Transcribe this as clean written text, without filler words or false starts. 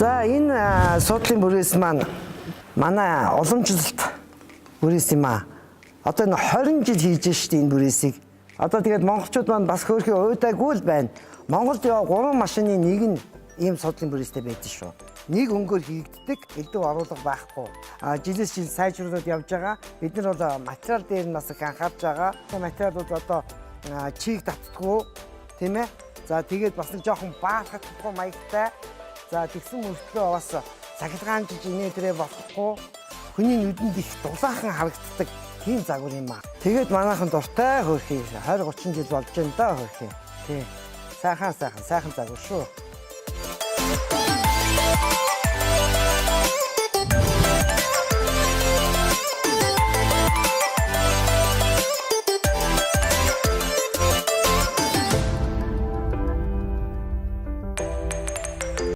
За, энэ суудлын бүрээс маань манай уламжлалт бүрээс юм аа. Одоо энэ 20 жил хийж штэ энэ бүрээсийг. Одоо тэгээд монголчууд маань бас хөөрхий уйдаагүй л байна. Монголд яа 3 машины нэг нь ийм суудлын бүрээстэй байдаг шүү. Нэг өнгөөр хийгддэг, элдв оруулга байхгүй. А жилээс жил сайжруулаад явж байгаа. Бид нар бол материал дээр нь бас их анхаарч байгаа. Материалууд одоо чийг татдаггүй, тийм ээ. За, тэгээд бас нэг жоохон баалхахгүй маягтай. За, тэгсэн мөртлөө бас цахилгаанчиж инээ дээрээ болохгүй, хүний нүдэнд их дулаахан харагддаг тийм загвар юм аа. Тэгээд манайхан дуртай хөөрхий 20 30 жил болж байна даа хөөрхий. Тий. Сайхан сайхан сайхан загвар шүү.